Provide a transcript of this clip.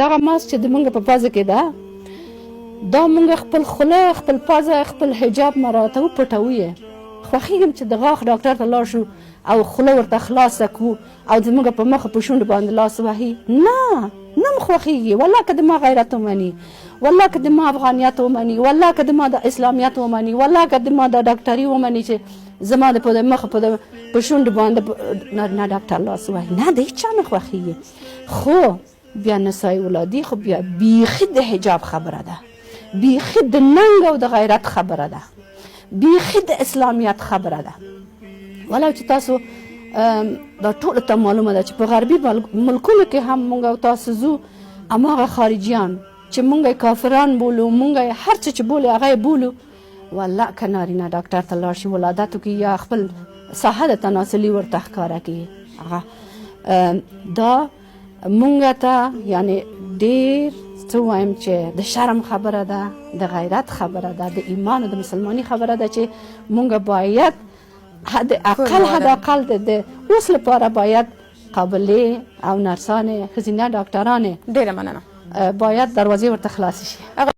دغه ماسک چې د مونږ په پزه کې ده، دا مونږ خپل خوله، خپل پزه، خپل حجاب مراعاتوو، پټوو یې. خوښیږم چې د غاښ ډاکټر ته لاړ شو او خوله ورته خلاصه کړو او زموږ په مخ په شونډو باندې لاس وهي. نه، نه مو خوښیږي. والله که د ما غیرت ومني، والله که د ما افغانیت ومني، والله که د ما د اسلامیت ومني، والله که د ما د ډاکټري ومني چې زما د په مخ په شونډو باندې نارینه ډاکټر لاس وهي، نه، د هیچا نه خوښیږي. خو بیا نسای ولادي خو بیا بیخي د حجاب خبره ده، بیخي د ننګ او د غیرت خبره ده، بیخي د اسلامیت خبره ده. ولو چې تاسو دا ټول ته معلومه ده چې په غربي ملکونو کې هم مونږ او تاسو ځو، هماغه خارجیان چې مونږ یې کافران بولو، مونږ یې هر څه چې بولو هغه یې بولو، والله که نارینه ډاکټر ته لاړ شي ولادت وکړي یا خپل ساحه د تناسلي ورته ښکاره کړي، هغه دا مونږ ته یعنی ډیر څه وایم چې د شرم خبره ده، د غیرت خبره ده، د ایمان او د مسلمانی خبره ده چې مونږ باید حد اقل حد اقل د اوس لپاره باید قابلې او نرسانې، ښځینه ډاکټرانې ډیره مننه، باید دروازې ورته خلاصې شي.